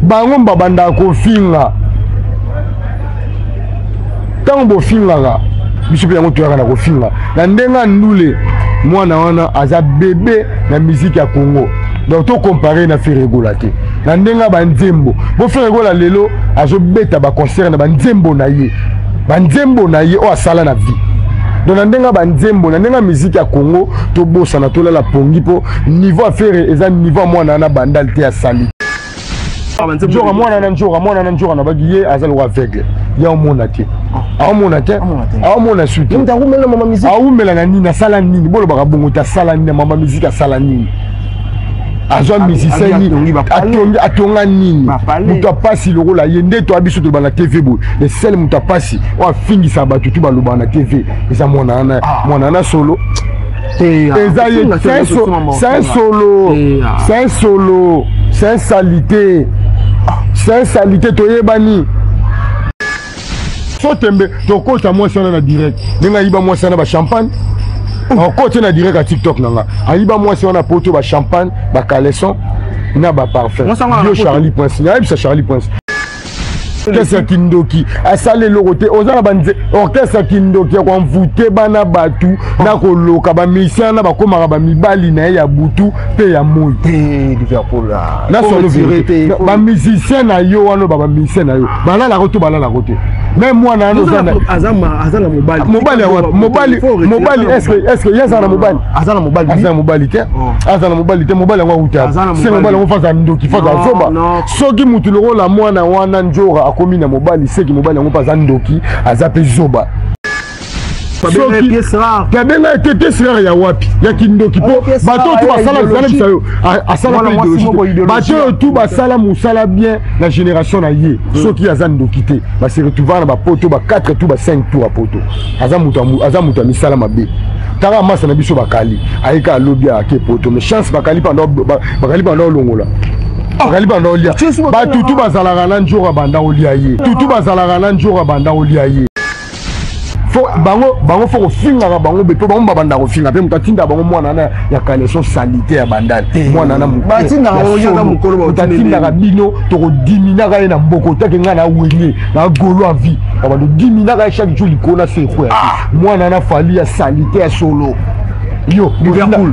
Bango babandaka kofinga. Ntango bofingaka biso mpe yango toyaka na kofinga na ndenge ya ndule. Mwana wana aza bebe na miziki ya Congo, donc tocompare na Ferre Gola te na ndenge ya banzembo. Bo Ferre Gola lelo azobeta baconcert na banzembo na ye, banzembo na ye oyo asala na vie. Donc na ndenge ya banzembo, na ndenge ya miziki ya Congo, tobosana, tolala pongi, mpo niveau ya Ferre eza niveau ya mwana wana Bandal te. Asali nzoka mwana na nzoka, mwana na nzoka na baki ye aza lokola aveugle, ye aomona te, aomona te, aomona su te. Aumela na nini? Asala nini? Bolobaka bongo te. Asala nini? Mama miziki asala nini? Azwa musicien nini? Atonga nini? Moto apasi lokola ye nde toya biso toloba na TV boye. Le seul moto apasi oyo afingisa bato tu balobaka na TV eza mwana wana. Mwana wana solo eza ye, c'est un solo, c'est un solo, c'est un salité, c'est un salité. Toyebani so tembe tokota mwasi wana na direct ndenge ayiba mwasi wana bachampagne. Okoti na direct ya TikTok na nga, ayiba mwasi wana poto bachampagne, bacaleçon na baparfum. Yo Charlie Prince, nayebisa Charlie Prince, orchestre ya kindoki asala eloko te. Oza na banze orchestre ya kindoki ya koenvoûter bana bato na koloka bamusicien wana bakomaka bamibali na ye ya butu mpe ya moi. Na solo bamusicien na yo wana, ba bamusicien na yo balalako to balalako te? Me mwana wana aza na mobali. Mobali ya wapi? Mobali, mobali, est-ce ye aza na mobali? Aza na mobali. Aza na mobali te, aza na mobali te. Mobali yango awuta se mobali yango faza ndoki, faza zoba. Soki mutu lokola mwana wana njora akomi na mobali, seki mobali yango mpe aza ndoki, aza mpe zoba. Babenga ete pièce rare ya wapi? Ya kindoki. Mpo bato oyo tu basala, nalebisa yo, asala mpe idéologie. Bato oyo tu basala mosala bien na génération na ye, soki aza ndoki te, base retrouva na bapoto ba 4 tour, ba 5 tour ya poto. Aza moto ya misala mabe. Tala masa na biso bakali, ayeka alobi ake poto, mais chance bakali bakali banda olongola, bakali banda olia batutu bazalaka na nzoka, banda olia ye tutu bazalaka na nzoka, banda olia ye. Fo bango, bango fo kofingaka bango be, mpo bango babanda kofinga mpe moto atinda bango mwana na ya caleçon saleté ya Bandal, mwana na moto atindaka bino. Tokodiminaka ye na mboko otake ngai na Wenge na golo avi babando diminaka ye chaque jour likolo na se ekweya. Mwana na Fally ya saleté ya solo. Yo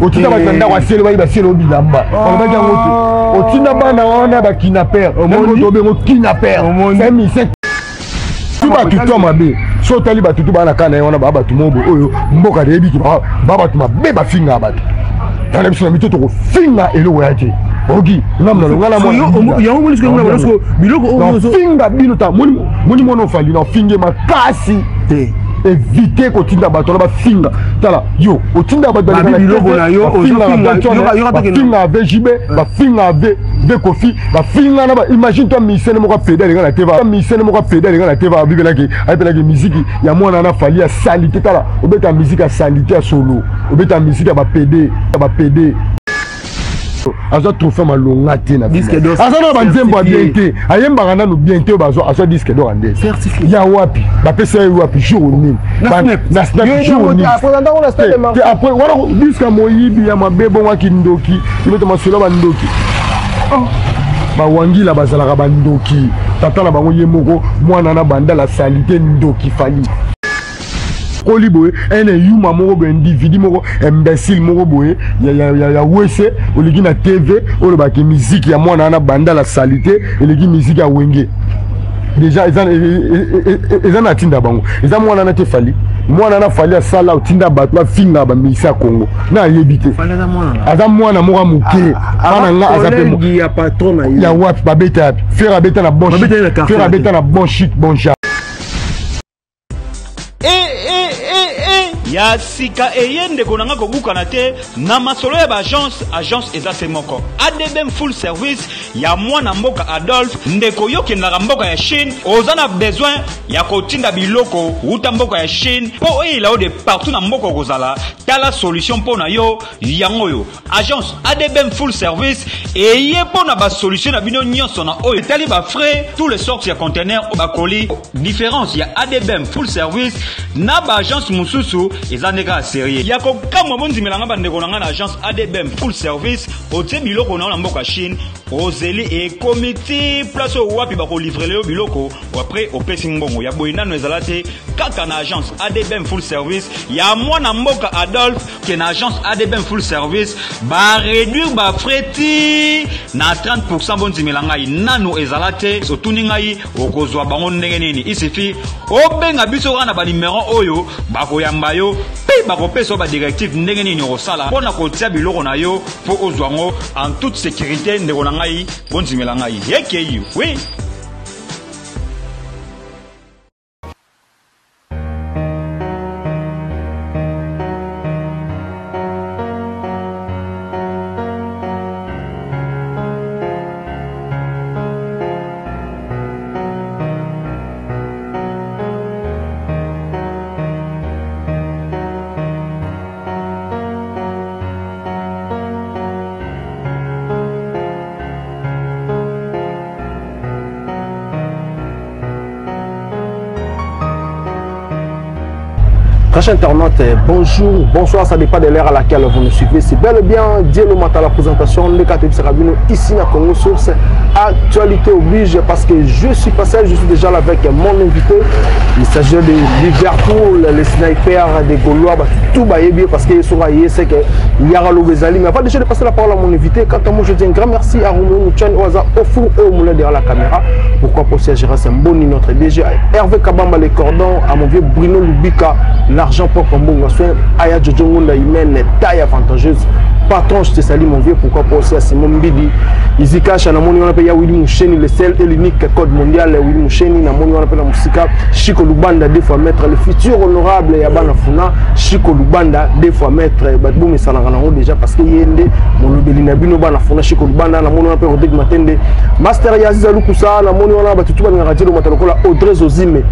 otinda bato na ndako asele, bayi basele o bilamba, balobaki yango te. Otinda bana wana bakidnapper, tobengo kidnapper, c'est musicien tu bato to mabe. So otali bato tu baa na kana ye wana, baa bato moko oyo mboka nayebiki ba bato mabe, bafingaka bato. Tala biso na mito tokofinga eloko ya te. Oki ngamnalonga bino ta moni mwana ofali na ofinge makasi te. Évite kotinda bato wana bafinga. Tala yo otinda bato bafinga VJB, bafinga v Kofi, bafinga na ba. Imagine toi, musicien moko apeda alenga na teva, musicien moko apeda alenga na teva, abibelaki, ayebelaki miziki ya mwana na Fally ya saleté. Tala, obeta miziki ya saleté ya solo, obeta miziki ya bapede, ya bapede. Azwa trophée malonga te na aza na banzembo ya bien te, ayembaka nanu bien te. Oyo azwa disque d'or nde ya wapi? Bapesa ye wapi? Jour nini? Na Snap jour nini? Après wana disque ya moyibi ya mabe bongo akindoki ibeta masolo ya bandoki. Bawangila bazalaka bandoki, tata na bango ye moko mwana na Bandala saleté, ndoki Fally koli boye ene yuma moko boye, individu moko imbécile moko boye ya wese. Oleki na TV, olobaki miziki ya mwana wana Bandala saleté eleki miziki ya Wenge. Déjà eza na tinda bango, eza mwana na te Fally, mwana na Fally asala otinda bato bafinga bamilisi ya Congo na ayebi te. Aza mwana moko ya moke bana nga aza pe ya wapi? Babeta yapi? Ferre abeta na bon, Ferre abeta na bon chic bon genre. Ya sika eye, ndeko na nga, kobukana te na masolo ya baagence. Agence eza se moko, ADBM Full Service ya mwana mboka Adolphe. Ndeko, yo okendaka mboka ya Chine, oza na besoin ya kotinda biloko wuta mboka ya Chine mpo oyela yo de partout na mboka okozala, tala solution mpo na yo yango oyo. Agence ADBM Full Service eye mpo na basolution na bino nyonso na oyo etali bafrais, tous les sortes ya conteneur, bakoli. Différence ya ADBM Full Service na baagence mosusu eza nde kaka sérieux ya kokamwa. Bondimelanga, bandeko na ngai, na agence ADBM Full Service, otie biloko na yo na mboka Chine. Ozeli ekomi ti place oyo wapi bakolivrele yo biloko, après opesi mbongo ya boye. Nano ezala te kaka na agence ADBM Full Service ya mwana mboka Adolphe. Ke na agence ADBM Full Service baréduire bafrais ti na 30. Bondimela ngai, nano ezala te. Otuni ngai, okozwa bango ndenge nini? Isifi obenga biso kaka na banimero oyo, bakoyamba yo mpe bakopesa yo badirective ndenge nini okosala mpo na kotia biloko na yo mpo ozwa yango en toute sécurité. Ndeko na ngai, bondimela ngai, ekei oui. Très chers internautes, bonjour, bonsoir, ça dépend de l'heure à laquelle vous nous suivez. C'est bel et bien Dieu matin la présentation de KTB Sarabino ici à Congo Source. Actualité oblige parce que je suis passé, je suis déjà là avec mon invité. Il s'agit de Liverpool, les snipers des Gaulois, bah, tout va bien parce qu'ils sont c'est que il y aura l'Obezali. Mais avant déjà de passer la parole à mon invité, quant à moi, je dis un grand merci à Romeo Mouchan, Oaza, au four et au moulin derrière la caméra. Pourquoi pas aussi à Gérard Semboni, notre DG, à Hervé Kabamba, les cordons, à mon vieux Bruno Lubika, l'argent propre en bon soin, Aya Jojo Ngunda, Imen, taille avantageuse. Patron, je te salue mon vieux, pourquoi pas aussi à Simon Mbidi, Izika, namoni wana pe ya Willy Moucheni, le seul et l'unique code mondial, Willy Moucheni, namoni wana pe na musika, Chico Lubanda, deux fois maître, le futur honorable ya Bana Funa, Chico Lubanda, deux fois maître, bato bomesanaka nango déjà parce que ye nde molobeli na bino Bana Funa, Chico Lubanda, namoni wana pe Rodrigue Matende, Master Yaziza Lukusa, namoni wana bato tu balingaka Dielo Mata lokola Audrey Zozime,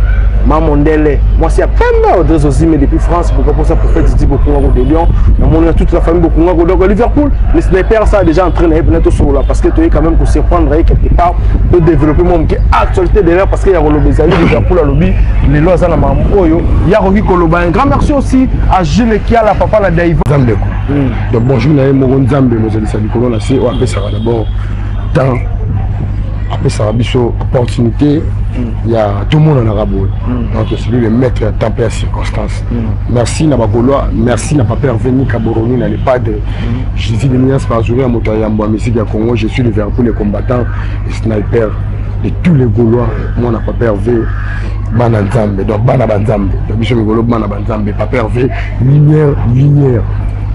Mamondele, mwasi ya pembe Audrey Zozime depuis France, pourquoi pas ça prophète Didi Bokunga de Lyon, namoni wana toute la famille Bokunga, donc Liverpool, les snipers ça a déjà entraîné peut-être sur là parce que tu es quand même pour surprendre quelque part de développer mon actualité derrière parce que ya koloba ezali Liverpool alobi lelo aza na makambo oyo ya koki koloba. Un grand merci aussi à Jules Kiala, papa na Daiva. Nzambe ko donc bonjour na ye moko Nzambe mozalisa likolo na se oyo apesaka d'abord temps, apesaka biso opportunité ya tomonanaka boye. Donc celui le maître ya temps mpe ya circonstance. Merci na bagaulois, merci na papa Hervé Nika Boroni na le padre Jésus de Mias Pazuri ya moto ya yambo ya musique ya Congo. Je suis Liverpool, les combattants et sniper de tous les Gaulois. Mwana papa Hervé, bana Nzambe, donc bana banzambe, donc biso mikolo bana banzambe. Papa Hervé, lumière, lumière,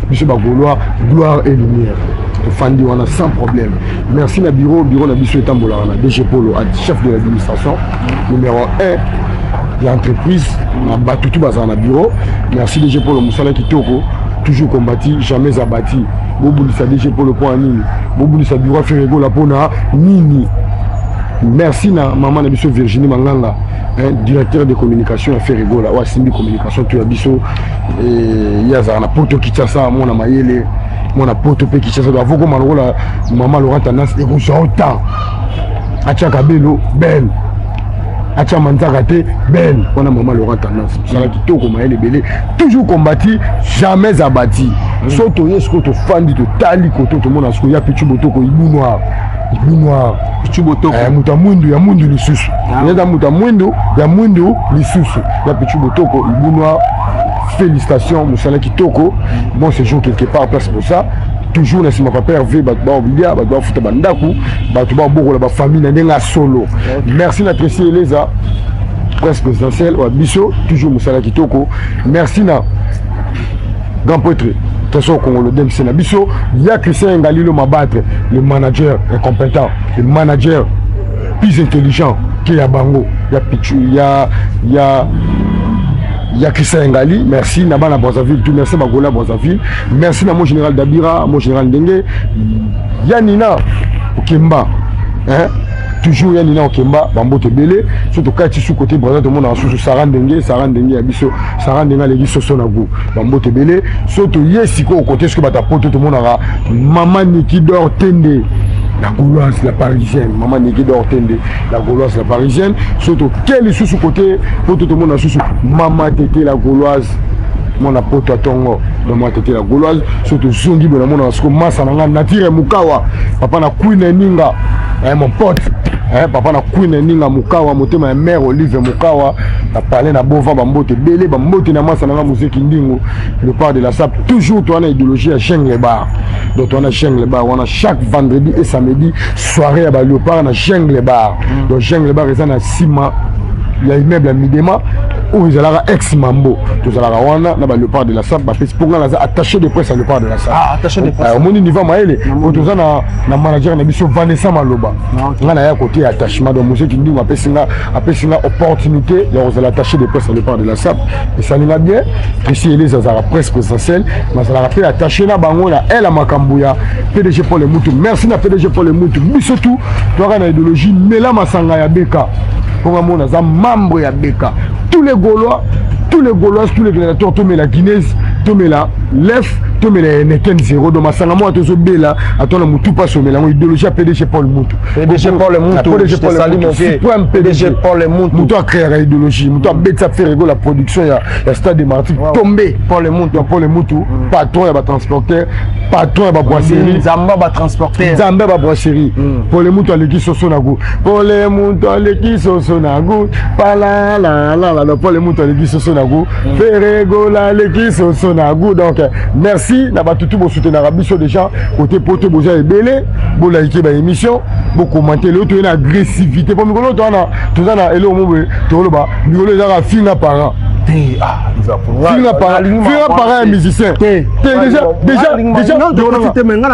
biso bagaulois, gloire et lumière, tofandi wana sans problème. Merci na bureau, bureau na biso etambolaka na DG Polo, chef de l'administration numéro 1 ya entreprise na bato tu bazala na bureau. Merci DG Polo, mosala kitoko, toujours combati, jamais abati. Bobundisa DG Polo mpo ya nini? Bobundisa bureau Ferre Gola mpona nini? Merci na mama na biso Virginie Manganga, hein, directeur de communication ya Ferre Gola, oyo asimbi communication to ya biso. Ye azalaka na poto Kinshasa, mwana mayele, mwana poto mpe Kinshasa. Donc avokoma lokola mama Laurent Tendance, ekozwa o temps atiaka belo belle, atia manzaka te belle wana. Mama Laurent Tendance, mosala kitoko, mayele ebele, toujours combati, jamais abati. So toye sikoyo, tofandi, totali koto, tomona sikoyo ya Pichu Botoko, ibu noir, ibu noir. Pichu Botoko. Moto ya mwindu, ya mwindu lisusu, eza moto ya mwindu, ya mwindu lisusu, ya Pichu Botoko, ibu noir. Félicitations, mosala kitoko, bon séjour quelque part, place pour ça toujours na nsima papa Hervé. Bato baobilia, bato bafuta bandako, bato babokola bafamille na ndenge ya solo. Merci na Tracy Eleza, presse présidentielle wa biso, toujours mosala kitoko. Merci na grand prêtre Trésor Congolo DMC na biso, ya Christian Ngalilo Mabatre, le manager incompétent, le manager plus intelligent ke ya bango, ya Pichu, ya Christian Ngali. Merci na bana Brazzaville tout, merci Bagola Brazzaville, merci na mon général Dabira, mon général Ndenge, ya Nina Okemba, hein, toujours ya Nina Okemba, bambote ebele. So tokati su côté Braza, tomona susu Sara Ndenge, Sara Ndenge ya biso, Sara Ndenge aleki soso na gu, bambote ebele. So toye sikoyo côté soki bato poto, tomonaka mama Niki Dor Tende, la Gauloise, la Parisienne, mama Niki Dor Tende, la Gauloise, la Parisienne. So toke lisusu côté poto, tomona susu mama Tete, la Gauloise. Mwana poto ya tongo, donc mwa tete la gauloise. So tozongi boye, namonaka siko masa na nga natire mukawa, papa na Queen Eninga, eh, mon pote, eh, papa na Queen Eninga Mukawa, motema ya mère Olive Mukawa, na palais na bova, bambote ebele, bambote na masa na nga Muzeki Ndingo, le part de la sape. Toujours toa na idéologie ya Jungle Bar. Donc toa na Jungle Bar wana chaque vendredi et samedi, soirée ya ba Léopard na Jungle Bar. Donc Jungle Bar eza na nsima ya immeuble ya Midema oyo ezalaka ex Mambo. Tozalaka wana na ba Léopard de la sape. Bapesi mpo nga naza attaché de presse ya Léopard de la sape. Ah, attaché de presse. Omoni niveau mayele oyo toza na manager na biso Vanessa Maloba. Nga na ya côté ya attachement. Donc Mozeki Ndingo apesi nga opportunité ya kozala attaché de presse ya Léopard de la sape. Esalinga bien. Tracy Elise azalaka presse présidentielle, nazalaka mpe attaché na bango na ele ya makambo ya PDG Paul Mutu. Merci na PDG Paul Mutu. Biso tu toyaka na idéologie mela masanga ya beka, mpo nga mona aza membre ya beka. Tous les Gaulois, tous les Gauloises, tous les gladiateurs, tomela Guinness, tomela Lef, tomela Heineken zéro. Donc masanga moko tozobela atona motu mpasi omela yango, idéologie ya PDG Paul Mutu. PDG Paul Mutu, PDG je te salue, mon vieux. Suprême. PDG Paul Mutu. Moto acréaka idéologie, moto abetisa Ferre Gola production ya Stade de Martyr tombé. Paul Mutu. Ya Paul Mutu, patron ya batransporteur, patron ya babrasserie. Nzamba batransporteur. Nzambe ya babrasserie. Paul Mutu aleki soso na gu. Paul Mutu aleki soso na gu, palalalala. Paul Mutu aleki soso na gu, Ferre Gola aleki soso na gu. Donc merci na bato tu bosoutenaka biso déjà côté poto. Boza ebele, bolike baémission, bokommente. Lelo toye na agressivité po mikolo towana toza na eloko mo boye tokoloba mikolo ezaka finga parent. Te, ah, Liverpool. Finga parent, finga parent ya musicien. Te. Te, déjà, déjà, déjà.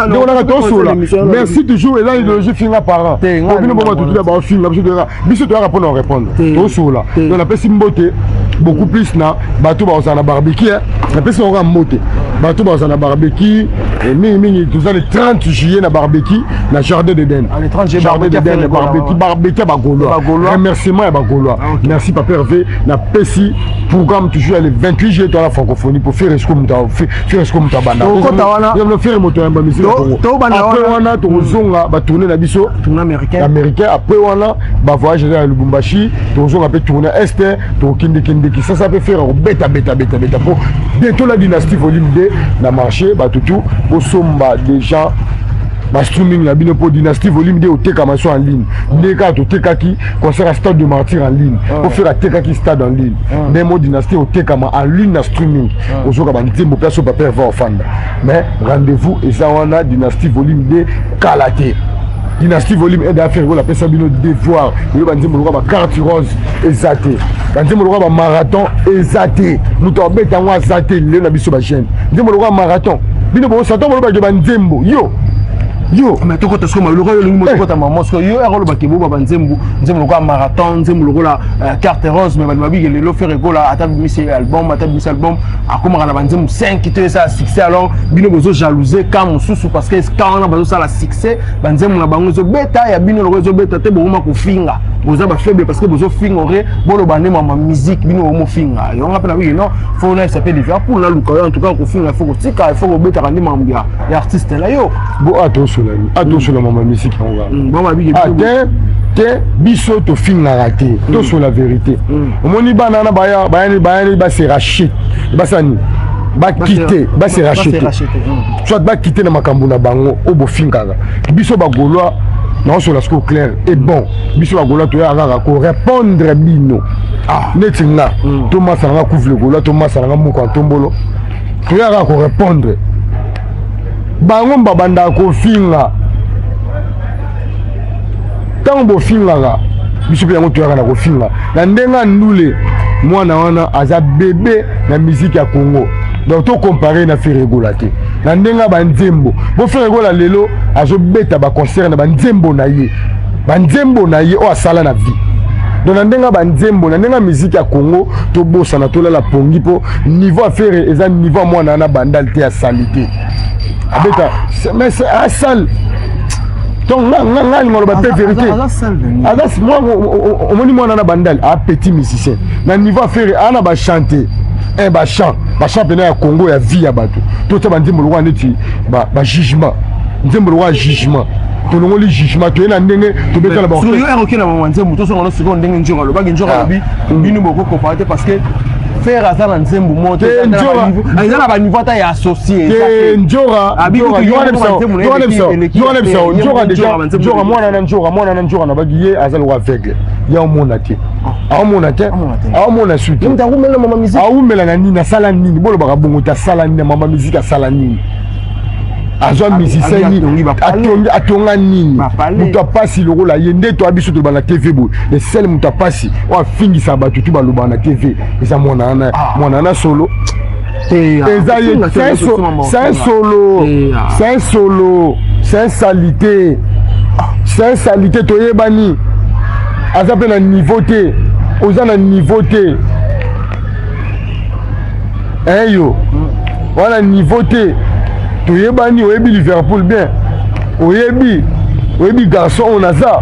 Ndeko tosola, merci. Toujours eza idéologie finga parent. Te, po bino bo bato tuta baofinga biso, toyaka, biso toyaka mpona répondre, tosola. Donc napesi mbote beaucoup plus na bato bazala na barbecue. Napesi bango kaka mbote, bato bazala na barbecue mingimingi. Toza le 30 juillet na barbecue na Jardin d'Eden. Ah, le 30 juillet, Jardin barbecue d'Eden. ya barbecue, barbecue ya bagaulois. Bagaulois. Remerciement ya bagaulois. Merci papa Hervé. Napesi programme toujours ya le 28 juillet, toza na francophonie pour faire esco moto, faire esco moto abanda. Tokota wana. Faire moto yamba misiki ya Congo. Tobanda Après wana. wana tokozonga batourne na biso Tournée américaine. Américain. Après wana bavoyage eza ya Lubumbashi, tozonga mpe tourne est, tokendekende Kisasa mpe faire kobeta beta beta beta po bientôt la dynastie volume 2 na marché. Bato tu bosomba déjà bastreaming na bino mpo dynastie volume 2 otekama so en ligne, nde kaka totekaki concert ya Stade de Martyr en ligne, po faire atekaki stade en ligne, nde mo dynastie otekama en ligne na streaming. Ozoka banzembo place oyo papa va ofanda. Mais rendez-vous eza wana, dynastie volume 2 kala te. Dynastie volume 1 d'affaire oyo apesa bino devoir. Oyo banzembo lokola bacarte rose eza te, banzembo lokola bamarathon eza te, moto abeta yango aza te. Lelo na biso bajeune, nzembo lokola marathon, bino bosata bolobake banzembo yo yo. Mais tokota sikoyo maloko oyo olingi motokota mama sikoyo yo yaka olobaki boba banzembo, nzembo lokola marathon, nzembo lokola carte rose. Mais bato babiki lelo Ferre Gola ata bimisi album, ata bimisi album, akomaka na banzembo 5 to esala succès. Alors bino bozo jalouse ka mosusu parce que ka wana bazosala succès, banzembo na bango ezobeta, ya bino lokola ezobeta te, bokoma kofinga, boza bafaible parce que bozofinga ore boloba nde mama musique, bino bomofinga yonga mpe na biki. Non, faut na esape Liverpool naluka yo. En tout cas kofinga il faut kotika, il faut kobetaka nde makambo ya artiste na yo. Bo atosola, atosola mama misiki yango kaka. Bon, babiki. Ah, te te, biso tofingaka te, tosola vérité. Omoni bana wana baya bayani bayani base racheter, basala nini, bakite base racheter, soit bakite na makambo na bango oyo bofingaka biso bagaulois. Naosola sikoyo clair et bon, biso bagaulois toyaka kaka korépondre bino. Neti nga tomasala nga couvre le gaulois, tomasala nga moko ya ntombolo, toyaka kaka korépondre bango babandaka kofinga. Ntango bofingaka biso mpe yango toyaka na kofinga na ndenge ya ndule. Mwana wana aza bebe na musique ya Congo, donc tocompare na Ferre Gola te na ndenge ya banzembo. Bo Ferre Gola lelo azobeta baconcert na banzembo na ye, banzembo na ye oyo asala na vie. Donc na ndenge ya banzembo, na ndenge ya musique ya Congo, tobosana, tolala pongi mpo niveau ya Ferre eza niveau ya mwana wana bandal te, ya sali te abeta, mais asale. Donc nga alinga oloba mpe vérité. Aza omoni mwana na bandal a petit musicien na niveau affaire ana bachante bachant, bachant pena ya Congo ya vie ya bato. Totia banzembo lokola neti bajugement, nzembo lokola jugement, tolongoli jugement, toye na ndenge tobetala. Oke na mama nzembo tosonga no sikoyo ndenge nzoka alobaki, nzoka alobi bino bokokompare te parce que Ferre aza na nzembo moko te, eza na baniveau ata ya associé. Te, Njora, Njora déjà, Njora mwana na Njora, mwana na Njora na bagi ye aza lokola aveugle, ye aomona te, aomona te, aomona su te. Aumela na nini? Asala nini? Bolobaka bongo te. Asala nini? Mama musique asala nini? Azwa musicien nini? Atonga nini? Moto apasi lokola ye nde toya biso toloba na TV boye. Le seul moto apasi oyo afingisa bato tu balobaka na TV eza mwana wana, mwana wana solo eza ye. C'est un solo, c'est un solo, c'est un salité, c'est un salité. Toyebani, aza mpe na niveau te, oza na niveau te. Eyo wana niveau te, toyebani. Oyebi Liverpool bien, oyebi garçon oyo naza.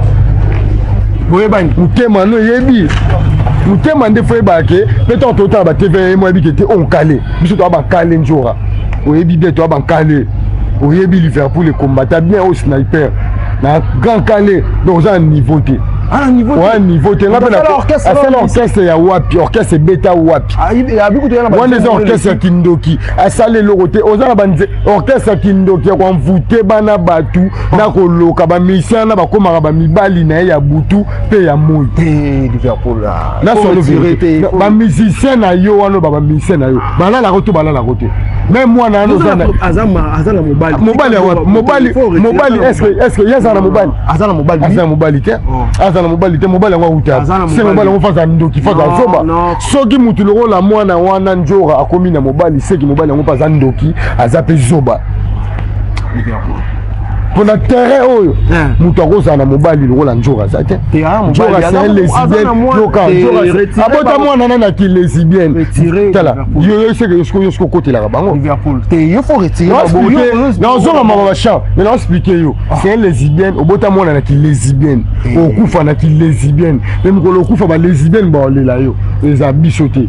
Boyebani. Motema no eyebi motema nde fo yebaka ke mpe ntango totala baTV ye mo yebi ke te onkale biso toya bankale. Nzora oyebi bien, toya bankale. Oyebi Liverpool ekombata bien oyo sniper na grand kale. Donc oza na niveau te, oya niveau te. Nga mpe asala orchestre ya wapi? Orchestre ebeta wapi? Wana eza orchestre ya kindoki, asala eloko te. Oza na banze orchestre ya kindoki ya koenvoûter bana bato na koloka bamusicien na bakomaka bamibali na ye ya butu mpe ya moi. Bamusicien na yo wana, bamusicien na yo balalaka to balalaka te? Me mwana wana aza na mobali. Mobali ya wapi? Mobali, mobali, est-ce ye aza na mobali? Aza na mobali. Aza na mobali te, aza na mobali te. Mobali yango awuta se mobali yango faza ndoki, faza zoba. Soki mutu lokola mwana wana Njora akomi na mobali, seki mobali yango mpe aza ndoki, aza mpe zoba. Mpona terrain oyo, moto akozala na mobali lokola Njora aza te. Njora c'est un lesbienne. Yoka, abota mwana na naki lesbienne. Tala yo, seke yo soki okotelaka bango, nazonga mama bachamp, mais naexpliquer yo, c'est un lesbienne. Obota mwana naki lesbienne, okufa naki lesbienne. Mpe mokolo okufa, balesbienne baolela yo. Eza biso te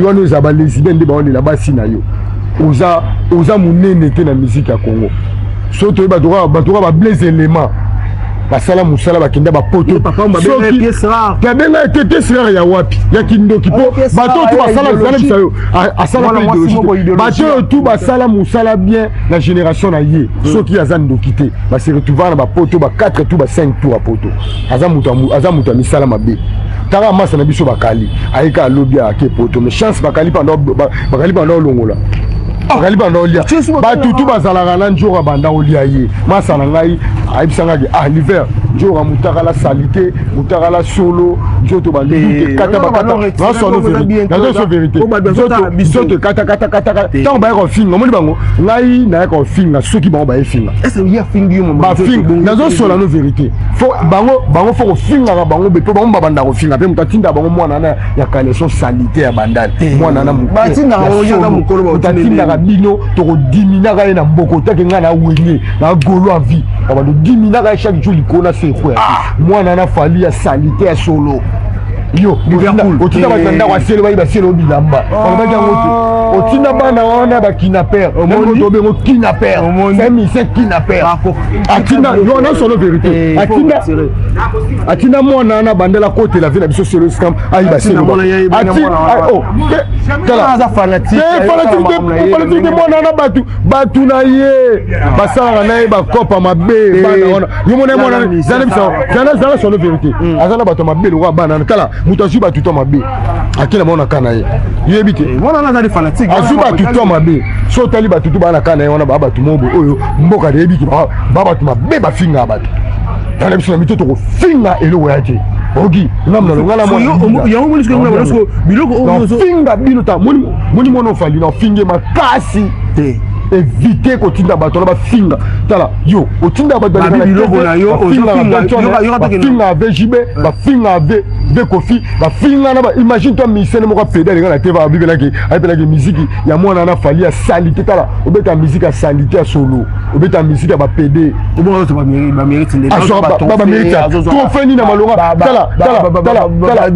wana, eza balesbienne nde baolela basi na yo. Oza monene te na musique ya Congo. So toyebi bato kaka bablaise élément basala mosala, bakenda bapoto. Abenga te pièce rare ya wapi? Ya kindoki. Mpo bato oyo tu basala, zanebisa yo, asala mpe idéologie. Bato oyo tu basala mosala bien na génération na ye, soki aza ndoki te, base retrouver na bapoto ba 4 tour, ba 5 tour ya poto. Aza moto ya misala mabe. Tanga masa na biso bakali ayeka alobi ake poto, mais chance bakali bakali banda olongola, bakali banda olia batutu bazalaka na Nzoka banda olia ye. Masa na ngai ayebisangaki: "Ah l'hiver, Nzoka mutakala salité, mutakala solo, nzoto bandutu ekata bakata." Nazo vérité, nzoto ekatakatakataka. Ntango bayaka kofinga, omoni bango, ngai nayaka kofinga. Soki bango bayefinga, bafinga, nazosola no vérité. Fo bango, bango fo kofingaka bango be, mpo bango babanda kofinga. Mpe moto atinda bango, mwana na ya caleçon salité ya bandale, mwana na moto atindaka bino, tokodiminaka ye na mboko. Take ngai na wenge na golo a vie, babando diminaka ye chaque jour likolo na sekwe ya mwana na Fally ya salité ya solo. Yo otinda bato na ndako asele, bayi basele o bilamba, balobaki yango te. Otinda bana wana bakidnapper, tobengo kidnapper, c'est un musicien kidnapper. Atinda yo na solo vérité, atinda mwana wana bandela kotela vie na biso solo scam, ayi basele. Fanatique te, mwana wana. Bato na ye basalaka na ye bakopa mabe. Bana wana, yo mona mwana zala solo vérité, aza na bato mabe lokola bana wana. Tala, moto azwi bato to mabe, akela bango na ka na ye, yebi te. Azwi bato to mabe. So otali bato to baa na ka na ye wana, baa bato moko boye oyo mboka yebi ke baa bato mabe, bafingaka bato. Tala biso na mito, tokofinga eloko ya te. Oki ngaminafinga bino ta moni mwana ofali na ofinge makasi te. Évite kotinda bato wana bafinga. Tala yo, otinda bato bafinga ave JB, bafinga ave ve Kofi, bafinga na ba. Imagine toi, musicien moko apede alenga na te, abibelaki, ayebelaki musique ya mwana na Fally ya salité. Tala, obeta musique ya salité ya solo. Obeta musique ya bapede, trophée nini na malonga? Tala, tala, tala,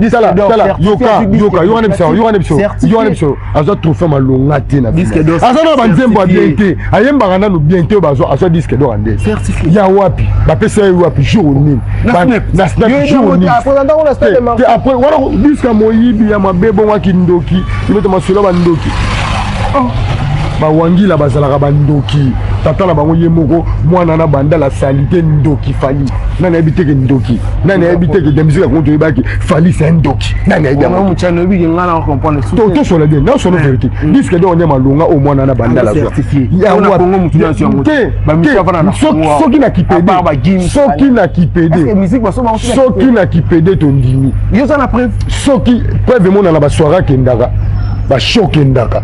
tala, tala, yoka, yoka, yoka na biso, yoka na biso, yoka na biso. Azwa trophée malonga te na, aza na banzembo ya bien te, ayembaka nanu bien te. Oyo azwa disque d'or nde ya wapi? Bapesa ye wapi? Jour nini? Na Snap jour nini? Après wana disque ya moyibi ya mabe, bongwaki ndoki, ibeta masolo ya bandoki. Bawangila bazalaka bandoki, tata na bango ye moko mwana na Bandala sali te. Ndoki Fally, nani ayebi teke ndoki? Nani ayebi teke de musique ya Kongo? Toyebaki Fally c'est un ndoki. Nani ayebi yango? Tosola bien, nasola vérité. Disque d'or nde malonga oyo mwana na Bandala te? Soki na kipede, soki na kipede, soki na kipede, tondimi. Soki preuve emonana, basoirée akendaka, bashow kendaka,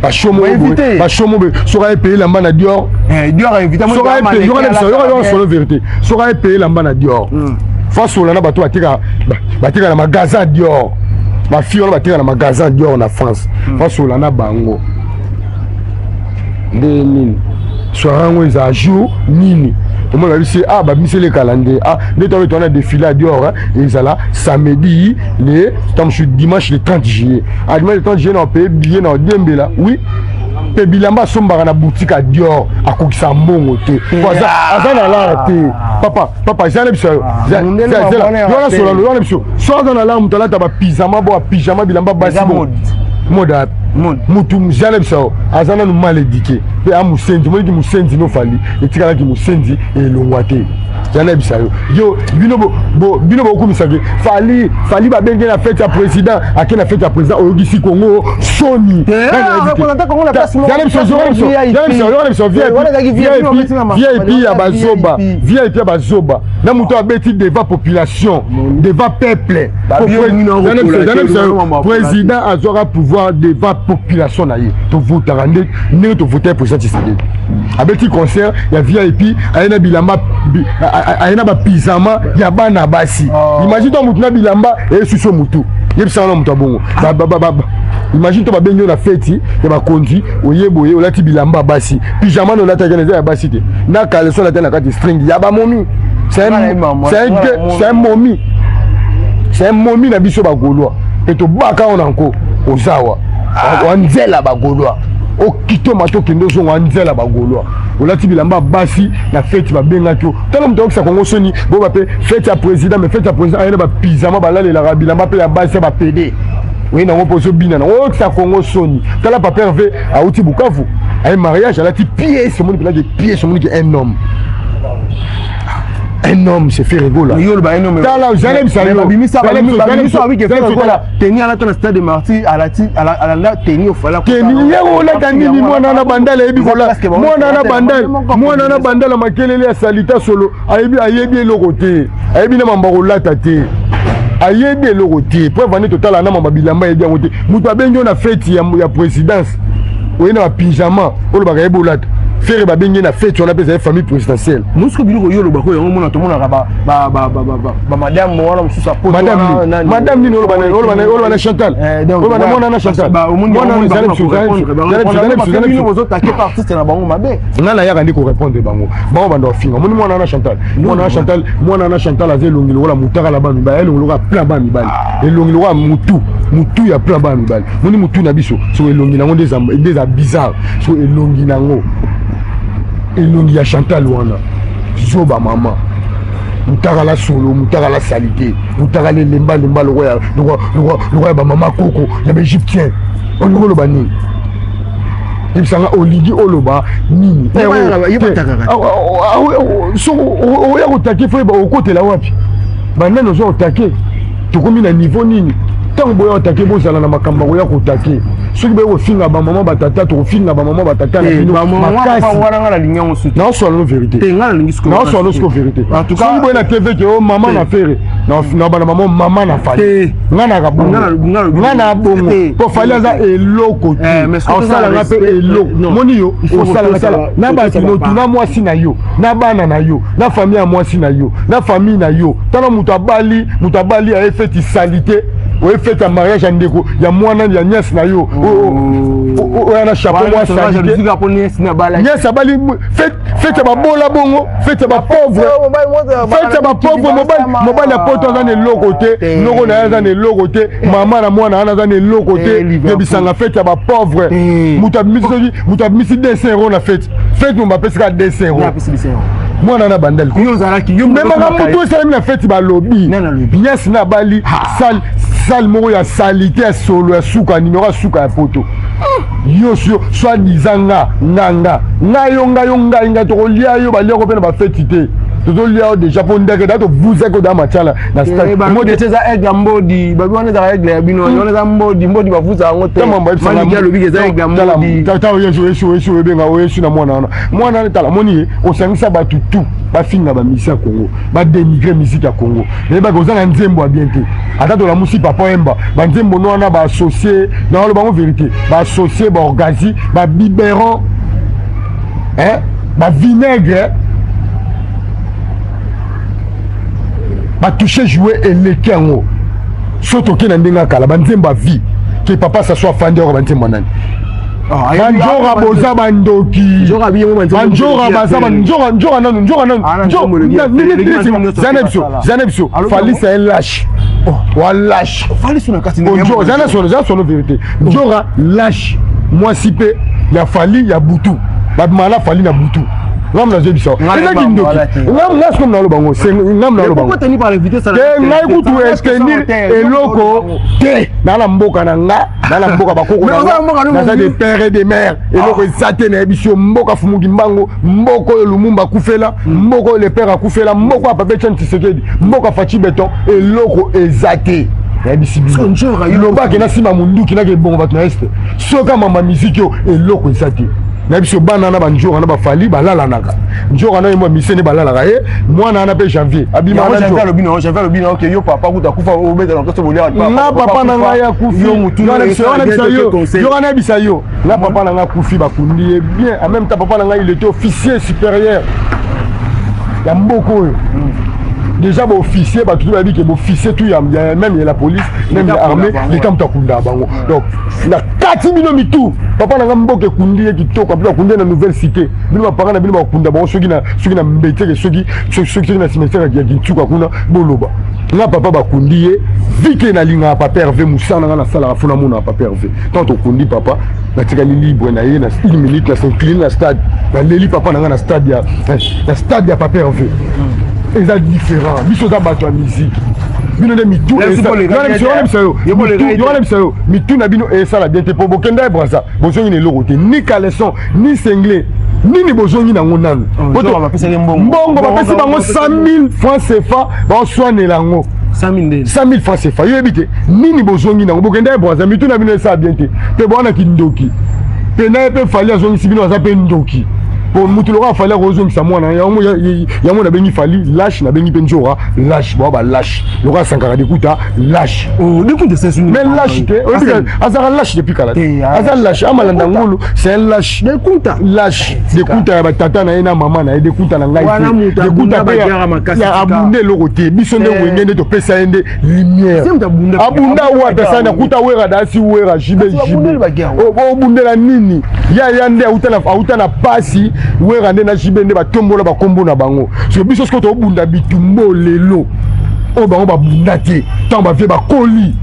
bashow mo, soki aye elamba na Dior, soki vérité, soki aye elamba na Dior, fasola na bato batika, batika na magasin Dior, bafille wana batika na magasin Dior na France, fasola na bango nde nini? Soirée yango eza jour nini? Omona babisi, ah, babimiseli calendrier, ah, nde tobe towana défilé ya Dior ezala samedi le tamosu, dimanche le 30 juillet. Ah, dimanche le 30 juillet, na opaye billet na odiembela. Oui, mpe bilamba asombaka na boutique ya Dior akokisa mbongo te, aza na lara te. Papa, papa, eza na biso yo wana, solano wana biso. So aza na lara, moto alata bapyjama, bo bapyjama, bilamba basi, bo mode mutu zala biso, aza nanu mal éduqué mpe amosenzi. Omoniki mosenzi no Fally etikalaki mosenzi, elongwa te. Zala yebisa yo, yo bino bokumisaki Fally. Fally babenge na fête ya président, ake na fête ya président, oyokisi Kongo soni. Biso VIP ya bazoba, VIP ya bazoba na moto abeti devant population, devant peuple. Président azwaka pouvoir devant population na ye. Tovotaka nde ndenge tovota président Tshisekedi. Abeti concert ya VIP, aye na bilamba, aye na bapyjama ya bana basi. Imagine to motu na bilamba esusu motu, yebisaka na moto ya bongo. Imagine to babengi yo na feti ya bakonzi, oye boye, olati bilamba basi, pyjama na olataki na eza ya basi te, na caleçon olati na kati, string ya bamomi. C'est un momi, c'est un momi na biso bagaulois mpe tobaka oyo na nko ozawa wanzela bagaulois okitoma, tokende ozonga wanzela bagaulois, olati bilamba basi na feti babengaki yo. Tala moto ayokisa Kongo soni. Boba mpe fête ya président, mais fête ya président aye na bapyjama, balalelaka bilamba mpe ya basi ya bapede, oye nango mpo ozobina nango, oyokisa Kongo soni. Tala papa Hervé auti Bukavu, aye mariage, alati pièce, omoni mpenaki pièce, omoniki un homme, un homme c'est Ferre Gola. Tala, zalebisa yo. Tenue alata na Stade Martyr, alati alanda tenue ofala. Tenue ye olata nini? Mwana na Bandala ayebi kola, mwana na Bandala, mwana na Bandala makelele ya salita solo, ayebi, ayebi eloko te, ayebi na mambo kolata te, ayebi eloko te. Preuve ane totala na mama bilamba, ayebi yango te. Moto abengi yo na fête ya présidence, oye na bapyjama, olobaka yebi olata. Ferre babengi na fête wana mpe ezali famille présidentielle. Mosuku biloko yo olobaka yango, mona tomonaka bamadame wana mosusu. Madame nini? Oloba na Chantal, oloba na mwana na Chantal. Bozotake pa artiste na bango mabe. Nga nayaka nde korépondre bango. Bango bando bafinga, omoni mwana na Chantal, mwana na Chantal, mwana na Chantal aza elongi lokola mutakala bana mibali, elongi lokola plein bana mibali, elongi lokola mutu, mutu ya plein bana mibali. Moni mutu na biso, soki elongi nango nde eza bizarre, soki elongi nango, elongi ya Chantal wana, zoba mama, mutakala solo, mutakala salité, mutakala elembalemba lokola ya bamama koko ya baégyptien. Olingi oloba nini? Yebisanga, olingi oloba nini? Oya kotake, fo yeba okotela wapi, banani ozwa otake, tokomi na niveau nini. Ntango boya otake, bozala na makambo ya koya kotake. Soki boye kofinga bamama batata, tokofinga bamama batata na bino makasi. Naoswala no vérité, naoswala no siko vérité. Soki boye na TV ke o mama na Ferre na bana mama, mama na Fally, nga naka bongo, nga na bongo, po Fally aza eloko te, aosalanga mpe eloko. Moni yo osalanga na bato notuna mwasi na yo, na bana na yo, na famille ya mwasi na yo, na famille na yo. Tala moto abali, moto abali aye feti sali te. Oye fête ya mariage ya ndeko ya mwana ya nièce na yo, oya na chapeau mwa salite. Nièce abali, fête ya babola bongo, fête ya bapauvre, fête ya bapauvre. Mobali, mobali ya poto aza na eloko te, noko na ye aza na eloko te, mama na mwana wana aza na eloko te. Yebisanga, fête ya bapauvre, moto abimisi, soki moto abimisi 200 euro na fête, fête mo bapesika 200 euro, mwana na bandali memaka motu esalemi na fête. Balobi nièce na abali, salle moko ya salite, ya solo, ya suka, numero ya suka ya poto. Yo soi-disant nga nga nga nga yo nga yo ngai ngai, tokolia yo, baliako mpe na bafeti te, tozolia yo déjà mpo ndeke da tovuzaki oda matiala na stade. Eza aigle ya mbodi, babi wana ezaka aigle ya bino, wana eza mbodi, mbodi bavuza yango te. Alobiki eza aigle ya mbodi. Tata oyesu, oyesu, oyesu, oyebenga oyesu na mwana wana, mwana wana. Tala, moni ye osangisa bato tu bafinga bamisi ya Congo, badénigre musique ya Congo. Nayebaki oza na nzembo ya bien te. Ata tolamusi papa Oyemba, banzembo no wana baassocie na oloba bango vérité, baassocie baorgazi, babiberon, bavinaigre, batouche joue eleki yango. So toke na ndenge ya kala, banzembo ya vie ke papa saso afandi aoka banzembo ya nani? Banjora boza bandoki, banjora baza banjora. Njora nanu, njora nanu, zana biso, zana biso. Fally, c'est un lâche, wa lâche. Zana solo, zana solo vérité. Njora lâche, mwasi mpe ya Fally ya butu, babima na Fally na butu. Ngam nazoyebi biso eza kindoki. Ngam nga sikomi naloba ngo, ngam naloba ngo te. Ngai kutu etenir eloko te naa na mboka na nga, naa na mboka bakoko naza de père et de mère. Eloko eza te, nayebi biso mboka fumuki mbango, mboka oyo Lumumba akufela, mboka oyo le père akufela, mboka ya papa Etienne Tshisekedi, mboka Fatshi Béton. Eloko eza te, nayebisi bino. Lobaki na nsima munduki nake ebongo bato na este soki amamba miziki oyo, eloko eza te. Nayebi biso bana na banjora na bafali balalanaka. Njora na ye mwa misene balalaka ye mwana wana mpe Janvier. Abima nga papa na ngai akufi, yo nayebisa yo, nga papa na ngai akufi, bakundi ye bien. En même temps, papa na ngai, il était officier supérieur ya mboka oyo. Déjà baofficier, bato to bayebi ke baofficier tout ya même ya la police, même ya armée, leta moto akundaka bango. Donc na kati bino mitu, papa na nga mboka ekundi ye kitoko, api bakundi ye na Nouvelle Cité. Bino bapara na bino bakunda bango soki na soki na Mbeteke, soki soki na cimetière ya Kintuka kuna. Boloba nga papa bakundi ye vike. Nalingaka papa Hervé, mosala na nga nasalaka fo namonaka papa Hervé. Tant tokundi papa, natikali libre na ye na une minute, na s'incline na stade, naleli papa na nga na stade ya, na stade ya papa Hervé. Eza différent, biso oza bato ya musique, bino nde mitu yonabisa yo, mitu na bino esala bien te. Mpo bokenda ye Braza, bozongi na eloko te, ni caleçon ni singlet, nini bozongi nango nanu? Mbongo bapesi bango 100 000 francs CFA, baoswanela yango 100 000 francs CFA. Yoyebi te nini bozongi nango. Bokenda ye Braza, mitu na bino esala bien te, mpe bwana kindoki mpe na ye mpe Fally azongisi bino, aza mpe ndoki. Po mutu lokola Fally akozongisa mwana yango, nabengi Fally lâche, nabengi mpe Nzora lâche, boa balâche lokola Sankara Dekuta lâche. Mais lâche te, azalaka lâche depuis kala, aza lâche. Amalanda ngulu, c'est un lâche. Lâche Dekunta ya batata na ye na mama na ye, Dekunta na ngai te. Dekunta mpe abunda eloko te. Biso nde Wenge nde topesa ye nde lumière. Abunda wapi? Asani akuta Wera dasi, Wera jibe jibe, obundela nini? Ya ya nde auta na pasi. Wera nde na jibe nde batombola bakombo na bango. Soki biso sikoyo tobunda bitumbo lelo oyo bango babunda te, ntango bavie bakoli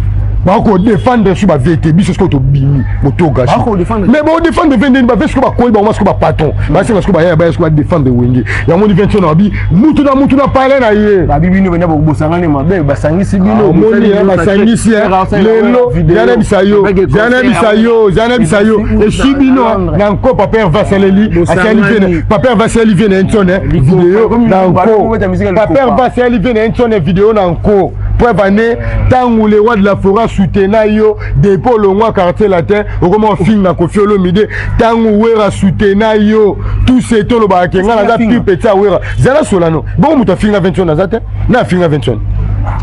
bakodefendre so bavie te. Biso sikoyo tobimi moto gâché, mais bodefendre ve ndeni? Bavie sikoyo bakoli bango, sikoyo bapatron basenga sikoyo baya baya sikoyo badefendre Wenge yango. Ni 20 na babi mutu na mutu na pale na ye. Babi bino bena bosangani mabe, basangisi bino. Omoni, basangisi lelo. Yanayebisa yo, yanayebisa yo, yanayebisa yo, esui bino na nko. Papa Herve asaleli, asali vie, papa Herve asali vie na ntone video na nko. Papa Herve asali vie na ntone video na nko. Preuve ane, ntango le roi de la forêt soutena yo depuis olongwa Quartier Latin, okoma ofinga Kofi Olomide. Ntango Wera soutena yo, tout ce tolobaka ke nga naza plus petit ya Wera. Zala solano bongo, moto afinga 21 aza te na afinga 21.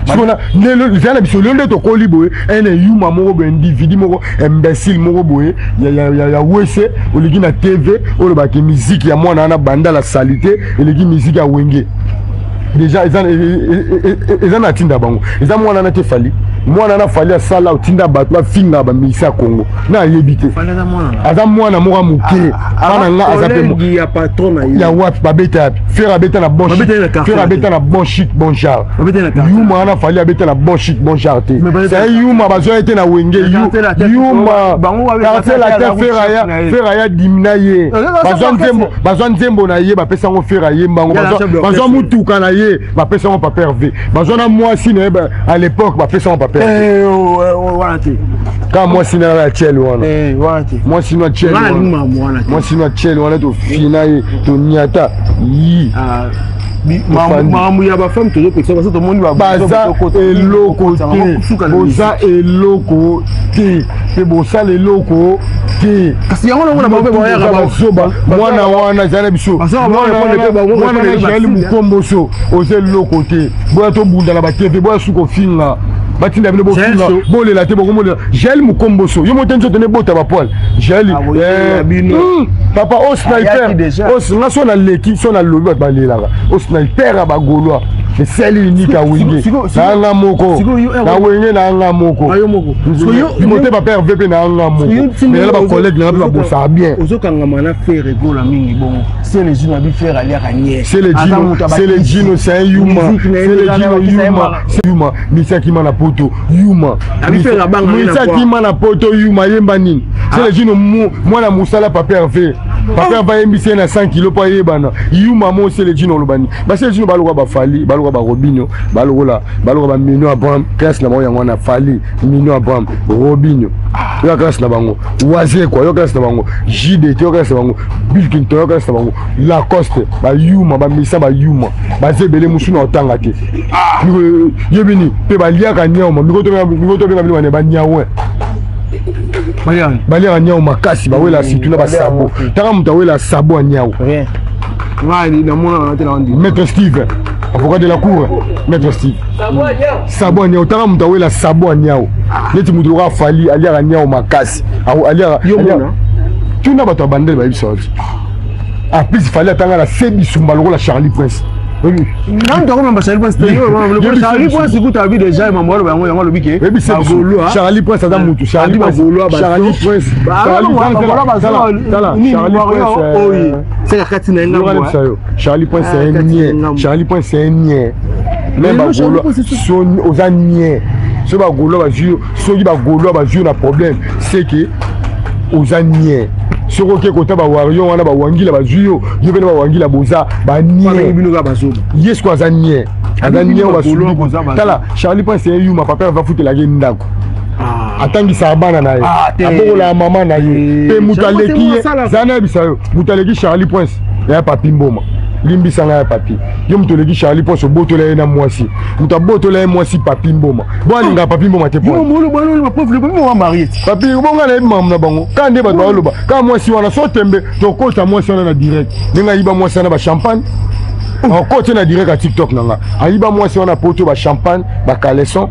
Sikona lelo, zala na biso lelo nde tokoli boye. Ene yuma moko boye, individu moko imbécile moko boye ya wese, oleki na TV, olobaki miziki ya mwana wana banda la salite eleki miziki ya Wenge. Déjà eza na ntinda bango, eza mwana wana te. Fally Mwana na Fally asala otinda bato bafinga bamilisa ya Congo na ayebi te. Aza mwana moko ya moke. Mwana nga aza pe ya patron na ye. Ya wapi babeta yapi? Ferre abeta na bon chic. Ferre abeta na bon chic bon genre. Yuma wana Fally abeta na bon chic bon genre te. C'est Yuma bazwa ye te na Wenge. Yuma quartier latin Ferre aya Ferre aya dimina ye. Bazwa nzembo bazwa nzembo na ye bapesa yango Ferre ayemba yango bazwa mutuka na ye bapesa yango Papa Hervé. Bazwa na mwasi na ye à l'époque bapesa yango Papa Hervé. Wana te. Kaka mwasi na ya Chel wana. Mwasi na Chel wana. Mwasi na Chel wana tofina ye toniata yi. Makambo ya bafemme tozopekisa baso tomoni baza eloko te, boza eloko te mpe bosala eloko te. Kasi yango nango na bango mpe bayaka bazoba. Mwana wana ezali na biso mwana na Jael Mukomboso, oza eloko te. Boya tobunda na batv, boya suka ofinga batinda bino bofinga bolela te, bokomolela Jael Mukomboso yo mote nzoto nebota bapoile Jael papa o sniper nga so naleki so nalobi bato balelaka o sniper ya bagaulois esali unique ya Wenge na anga moko na Wenge na anga moko mote papa Hervé mpe na anga moko mais na bacollègue nanga mpe babosaka bien. Ozokangama na Ferre Gola mingi bongo Celezino abi Ferre aliaka nye. Celezino c'est un yuma. Celezino yuma, yuma misi akima na poto yuma, misi akima na poto yuma yemba nini? Celezino mwana mosala papa Hervé, papa Hervé ayembisi ye na 100 kilo mpo ayebana yuma mo. Celezino oloba nini? Bacelezino balokola bafali, balokola barobino, balokola bamino Abraham, classe na bango yango wana. Fally, Mino Abraham, Robinho yo classe na bango, Wazekwa yo classe na bango, JDT yo classe na bango, Bill Clinton yo classe na bango, Lacoste bayuma bamisa bayuma baza ebele mosu na otanga te yebini mpe baliaka nyama miko tobenga bino bane banyawe baliaka nyau makasi bawela situ na basabo. Taka moto awela sabo ya nyau. Maître Steve, avocat de la cour, maître Steve, sabo ya nyau. Taka moto awela sabo ya nyau neti moto lokola Fally aliaka nyau makasi, aliaka tuna bato ya bandele bayebisa oti. En plus Fally atanga na se bisumba lokola Charlie Prince. Charlie Prince kuta abi déjà mambo aloba yango, yango alobi ke Charlie Prince aza mutu. Charlie Prince, seka kati na ngambo. Charlie Prince c'est un nien. Charlie Prince c'est un nien. Même bagaulois oza nien. Soki bagaulois bazwi yo, soki bagaulois bazwi yo na problème, c'est que oza nien. Soki oke kota bawario wana bawangila bazwi yo, yo mpe na bawangila boza banie. Ye siko aza nien, aza nien basubi. Tala Charlie Prince ye yuma, papa afutelaki ye ndako, atangisaka bana na ye, abokolaka mama na ye mpe moto aleki ye. Zala nayebisa yo, moto aleki Charlie Prince ya Papi Mboma, limbisa ngai ya Papi. Yo moto oleki Charlie Prince, obotola ye na mwasi, moto abotola ye mwasi Papi Mboma. Bo alingaka Papi Mboma te. Papi bonga nayebi makambo na bango kaka nde bato baoloba kaka mwasi wana so tembe tokota mwasi wana na direct ndenge ayiba mwasi wana bachampagne, akoti na direct ya TikTok na nga, ayiba mwasi wana poto bachampagne, bacaleçon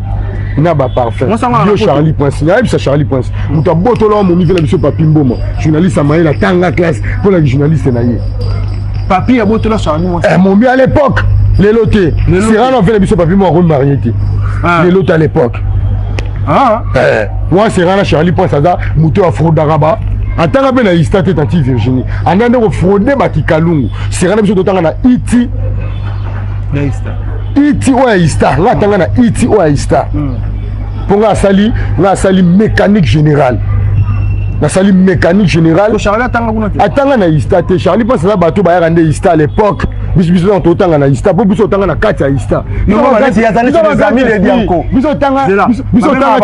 na baparfum. Yo Charlie Prince, nayebisa Charlie Prince moto abotola wa momi vela biso Papi Mboma, journaliste amayele, atanga classe mpona journaliste na ye. Papi abotola Charlie mwasi momi à l'époque, lelo te. Serano avela biso Papi Mboma akomi marié te, lelo te, à l'époque. Wa Serana Charlie Prince aza moto afraudaka ba atanga mpe na ista te, tanti Virginie anda nde kofraude bakikalungu. Serana biso totanga na iti iti oyo ya ista, nga atanga na iti oyo ya ista mpo nga asali mécanique générale, nasali mécanique générale. Atanga na ista te. Charlie Prince aza bato bayaka nde ista à l'époque. Biso biso totanga na ista mpo biso otanga na kati ya ista. Biso otanga, biso otanga,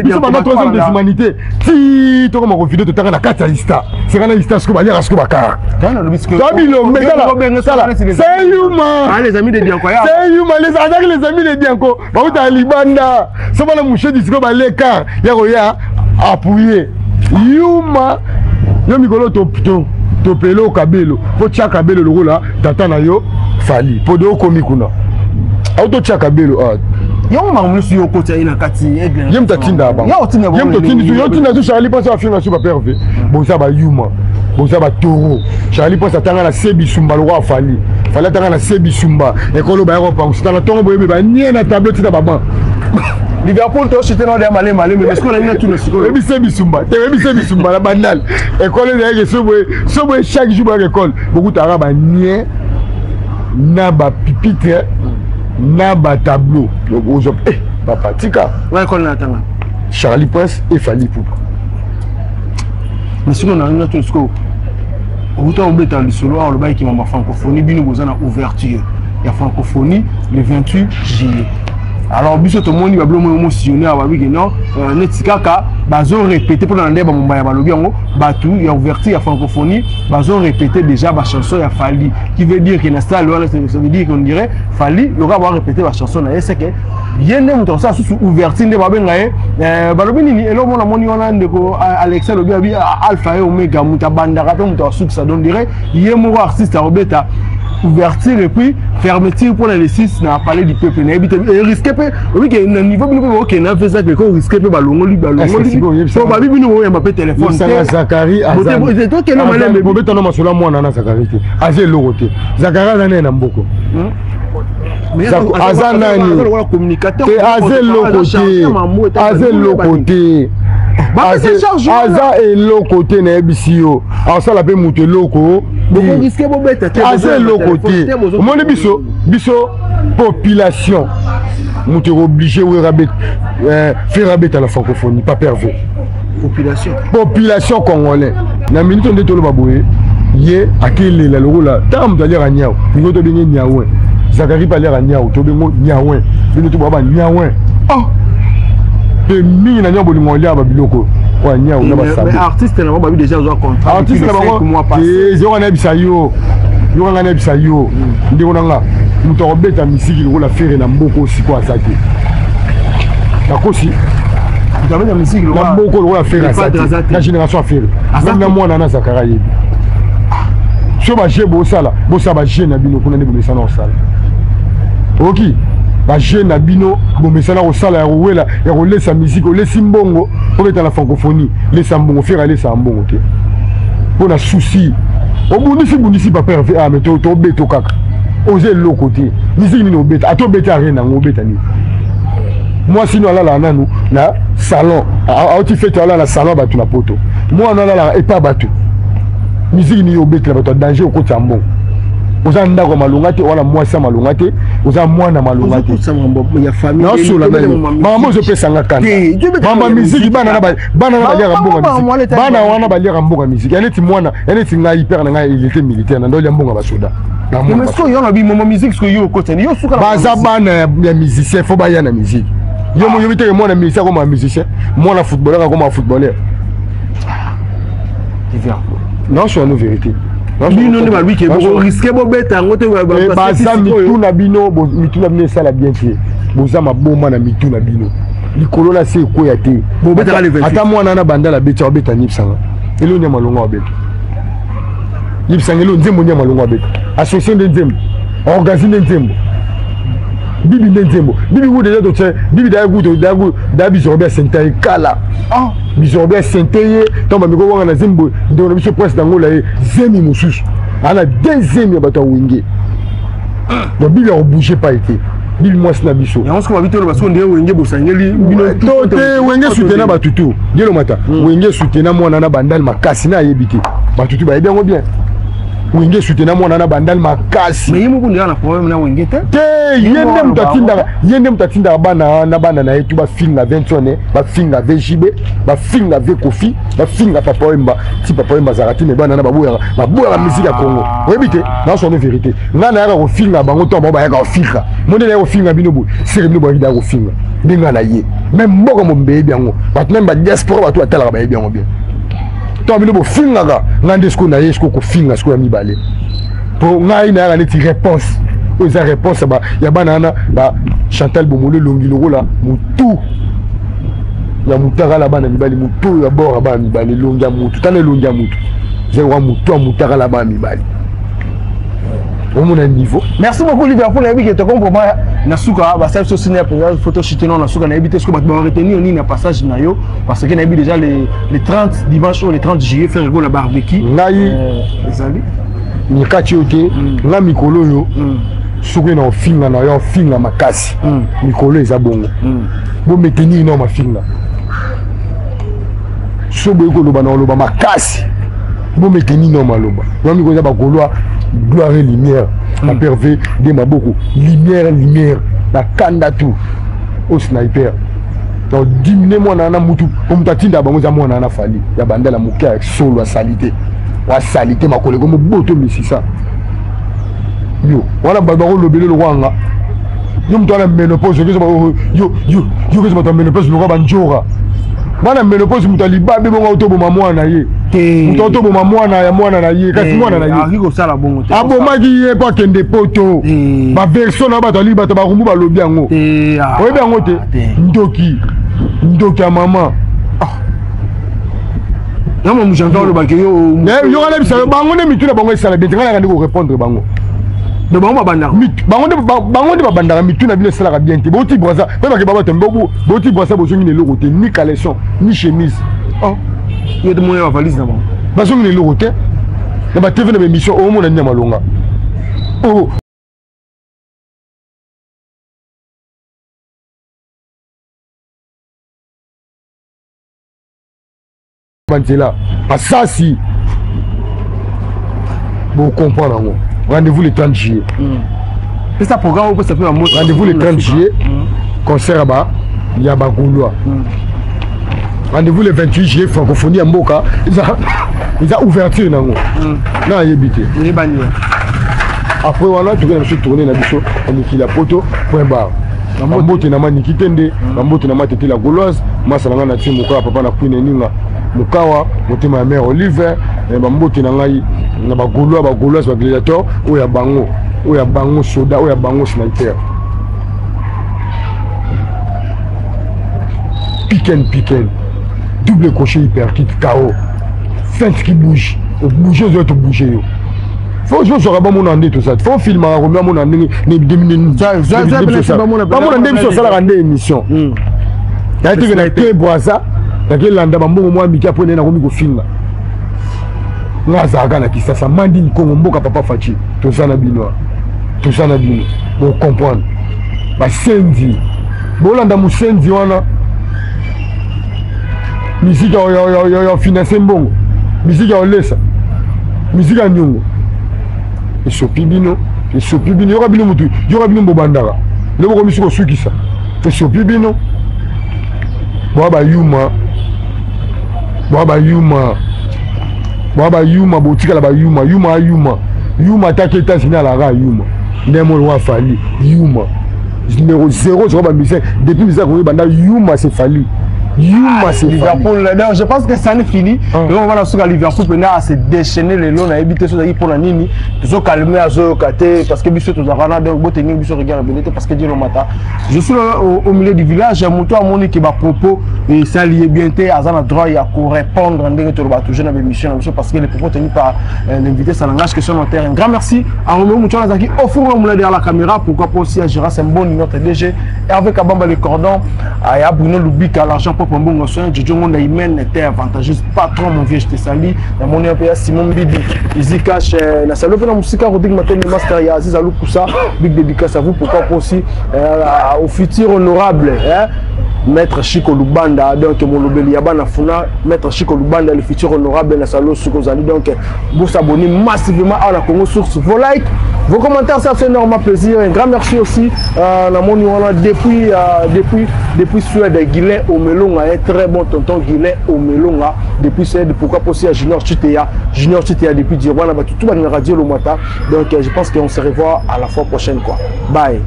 biso banda troisième des humanités ti tokoma kovide, totanga na kati ya ista. Seka na ista siko baliaka siko bakara toabilombe. Tala, c'est yuma, c'est yuma. Azalaki les amis de Dianko, bautaka libanda so bana mushedi sikoyo baleka ya koya appuye yuma. Yo mikolo topele okabelo mpo tia kabelo lokola tata na yo Fally mpo de okomi kuna autotia kabelo. Yango makambo nyonso yo okota ye na kati. Ye moto atindaka bango, ye moto otindi yo otinda so Charlie Prince afinga so Papa Hervé. Boza bayuma, boza batoro. Charlie Prince atanga na se bisumba lokwa Fally. Fally atanga na se bisumba ekolo baya kopangusa tala ntongo boyebi banie na tableau tina baban. Liverpool toshite na ya malema malema, mais sikoyo nalingi natuna sikoyo. Oyebise bisumba te, oyebise bisumba na Bandal, ekole ezalaki soboye soboye, chaque jour bayaka ekole, bokutaka banie na bapipitre na batableau, ozwa eh, papa tika. Wa ekole na tanga? Charlie Prince et Fally Ipupa. Mais sikoyo nalingi natuna sikoyo, outa obeta lisolo awa, olobaki mama francophonie, bino boza na ouverture ya francophonie le 28 juillet. Alors biso tomoni babilo moyo mosillonne awa, babiki non, neti kaka bazorépéter mpona na nde bamombaya balobi yango, bato ya ouverture ya francophonie bazorépéter déjà bachanson ya Fally, qui veut dire que na salle wana, ça veut dire qu'on dirait Fally loka barépéter bachanson na ye, c'est que ye nde moto akosala susu ouverture, nde babenga ye balobi nini eloko mona moni wana. Ndeko Alex alobi abi alpha et omega, moto abandaka mpe moto asukisa. Donc dirait ye moko artiste akobeta ouverture et puis fermeture mpona le 6 na Palais du Peuple. Nayebi te, risque mpe obike na niveau bino mpe bokende na fesa ke ko risque mpe balongoli balongoli po babi bino boyamba mpe telefone. Zakari tokende malembe. Bobetana masolo ya mwana na Zakari te, aza eloko te. Zakari aza nani na mboko? Aza nani te? Aza eloko te, aza eloko te, aza eloko te. Nayebisi yo, asala mpe moto eloko, aza eloko te. Omoni biso, biso population, moto ekooblige wera faire abeta la francophonie, pas perve. Population. Population congolais na minute nde toloba boye, ye akelela lokola ntango moto aliaka niau, ningo tobenge niawe. Zakari mpe aliaka niau, tobengo niawe. Bino to baba niawe mpe mingi na nyau, bolingo oliaka babiloko oyo niau na basabe. Artiste na bango babi déjà azwa contrat. Artiste na bango ezonga, nayebisa yo, yoka ngai nayebisa yo, ndeko na nga, moto akobeta misiki lokola Ferre na mboka siko aza te. Nakosi? Na mboka lokola Ferre aza te na génération ya Ferre, même na mwana na Zakara yebi. So baje bosala, bosala baje na bino kuna nde bomesana kosala. Oki baje na bino bomesana kosala ya kowela, ya kolesa misiki, olesi mbongo obeta na francophonie. Lesa mbongo, Ferre alesaka mbongo te mpo na souci. Obundisi bundisi papa Herve, ah, mais tobeto kaka, oza eloko te. Misiki nini obeta? Ata obeta arena yango, obeta nini? Mwasi no alalaka nanu na salon, auti fete, alala na salon bato na poto, mwana alalaka epa bato. Misiki nini obetela bato ya danger? Okotisa mbongo, oza ndako ya malonga te, wana mwasi ya malonga te, oza mwana malonga te. Naosola makambo ozopesanga kanda, mamba misiki. Bana bana na baliaka mbongo, bana wana baliaka mbongo misiki ya neti mwana ya neti ngai. Père na ngai, il était militaire, na ndolia mbongo ya basoda. Baza bana ya musicien, faut baya na musique. Yo moyobi teke mwana musicien akoma musicien, mwana footballeur akoma footballeur. Naosola no vérité. Bino nde balobi ke risque bobeta yango te. Baza mitu na bino, mitu na bino esala bien te. Boza maboma na mitu na bino, likolo na se ekweya te. Ata mwana na Bandala abeti, abeta nipsanga elo nya malongo, abeta yebisanga elo nzembo nya malongo, abeta associé nde nzembo, orgasme nde nzembo, bibi nde nzembo, bibi ku deja totie bibi daya ku daya bizoro bia sente ye kala, bizoro bia sente ye. Ntango bamiko wanga na zembo, ndeko na biso Prince Dangola, ye zemi mosusu ana deuxième ya bato ya Wenge. Donc bibi akobouge pa ete bibi mwasi na biso. Yango soki babi toloba soki nde Wenge bosangeli bino. To te, Wenge soutena bato tu dielomata. Wenge soutena mwana na Bandal makasi, na ayebi te, bato tu bayebi yango bien. Wenge soutena mwana na Bandal makasi. Mais ye moko nde na problème na Wenge te. Te, ye nde moto atindaka, ye nde moto atindaka bana na bana na ye tu bafinga Vincent, bafinga VJB, bafinga V Kofi, bafinga Papa Wemba. Ti Papa Wemba azalaka ti, me bana na baboyaka, baboyaka misiki ya Congo. Oyebi te, naosano vérité, ngai nayaka kofinga bango to bango bayaka kofinga mo nde nayaka kofinga bino boye, seke bino boyaki daya kofinga nde ngai na ye. Me mboka mobimba eyebi yango, bato meme badiaspora, bato batalaka bayebi yango bien. To bino bofingaka ngai nde sikoyo na ye sikoyo kofinga sikoyo ya mibale, mpo ngai nayaka neti réponse oyo eza réponse ya bana wana ba Chantal Bomolo, elongi lokola motu ya mutakala bana mibali, motu ya bor ya bana mibali, elongi ya motu, tala elongi ya motu, eza lokola motu ya mutakala bana mibali, omona niveau. Merci beaucoup Liverpool. Nayebi ke tokomi vraiment na suka, basali biso sine ya mpenza photo chute no na suka. Nayebi te soki bato baretenir nini na passage na yo, parce que nayebi déjà le 30, dimanche oyo, le 30 juillet, Ferre Gola barbecue. Ngai ezali mikati oyo te, nga mikolo oyo. Soki na ofinga na yo, ofinga makasi. Mikolo eza bongo. Bometenir na mafinga. So boye koloba na oloba makasi. Bometenir na maloba. Yo mikolo eza bagaulois, gloire et lumière. Na perve de maboko, lumière lumière. Na kanda tout. Au sniper. Donc diminuer mwana na mutu, po mutu atinda bango eza mwana na Fally ya bandala moke ya solo asali te. Wasali te makolo ekomo boto misisa. Yo wana bato bakolobele lokwanga yo moto wana ménopause yo yo yo kezi bato ya ménopause lokwa banjora bana ménopause moto alibabe bongo autoboma mwana ye moto autoboma mwana ya mwana na ye kasi mwana na ye abomaki ye mpo akende poto baversion na bato aliki bato barumbu balobi yango oyebi yango te ndoki ndoki ya mama. Yo wana bisa bango nde mitu na bango esala bien te. Ngai naka nde korépondre bango. Bango babandaka. Bango nde babandaka. Mitu na bino esalaka bien te. Bouti Braza mpe bake babato, bouti Braza, bozongi na eloko te, ni caleçon ni chemise. Yo te mona bavalise na bango. Bazongi na eloko te na batv na baémission omona nini ya malonga. Banzela masasi, bocomprendre yango. Rendez-vous le 30 juillet. Pesa programme opesa mpe bambote. Rendez-vous le 30 juillet, concert ba ya bagaulois. Rendez-vous le 28 juillet, francophonie ya mboka eza ouverture nango na ayebi te. Eyebani. Après wana tokei na biso tournée na biso ya mikili ya poto, point barre. Bambote na maniki te nde bambote na matete la gauloise, masa na ngai na tie mokawa, papa na queen eninga mokawa, motema ya mare Olive. Bambote na ngai na bagaulois, bagauloise, bagladiateur oyo ya bango, oyo ya bango soda, oyo ya bango sniper. Piken piken, double crochet, hyperkit, ko feinte qui bouge, obouge, ozoya tobouge yo. Fo ozwaka bamona nde toza, fo filmaka komi bamona ndenge bamona nde biso osalaka nde émission. Naye teke na te Braza, nakelanda bambongo mwa mike apo nde nakomi kofinga. Nga azalaka na Kisasa, mandi nkongo, mboka papa Faci. Toza na bino, toza na bino, bocomprendre. Basenzi bolanda mosenzi wana, misiki ya finance mbongo, misiki ya olesa, misiki ya niongo. Esopi bino, esopi bino. Yoka bino mutu, yoka bino bobandaka nde bokomisi kosukisa. Esopi bino, boa bayuma, boa bayuma, boa bayuma, botikala bayuma. Yuma ayuma, yuma ataki États-Unis, alaka yuma nde molo wa Fally. Yuma numéro 0 soko bamusicien depuis misaka koyeba nda yuma, c'est Fally. Yuma, c'est Liverpool. Donc je pense que ça n'est fini. Donc on va sur Liverpool pena à se déchaîner les lots na éviter so pour la nini. Tozo calmer azo kate parce que biso tozalaka na donc botenir biso regarde bien parce que Dieu le matin. Je suis là au milieu du village, moto amoni ki ba propos et ça lié bien te aza na droit ya ko répondre ndenge to ba toujours na émission na biso parce que les propos tenus par l'invité, ça n'engage que sur terrain. Un grand merci à Romeo Mouchona Zaki au four au derrière la caméra, pourquoi pas aussi à Gérard Semboni, notre DG, Hervé Kabamba le cordon, à Bruno Lubika, l'argent propre Mbongo Soin, Jojo Ngonda Imen était avantageuse, patron mon vieux, je te salue, na mon peu Simon Bibi, Easy Cash, na salut na musika Rodrigue Matoni Master ya Aziz Alou Koussa, big dédicace à vous, pourquoi pas aussi au futur honorable, hein, Maître Chico Lubanda, donc molobeli ya bana funa, Maître Chico Lubanda, le futur honorable, na salo Sukozali. Donc vous s'abonnez massivement à la Congo Source, vos likes, vos commentaires, ça fait énormément plaisir. Un grand merci aussi na moni wana depuis Suède, Guilain Omelonga, un très bon tonton Guilain Omelonga depuis Suède, pourquoi pas aussi à Junior Chitea, Junior Chitea depuis Dirwana, bah, tout le monde radio le matin. Donc je pense qu'on se revoit à la fois prochaine quoi. Bye.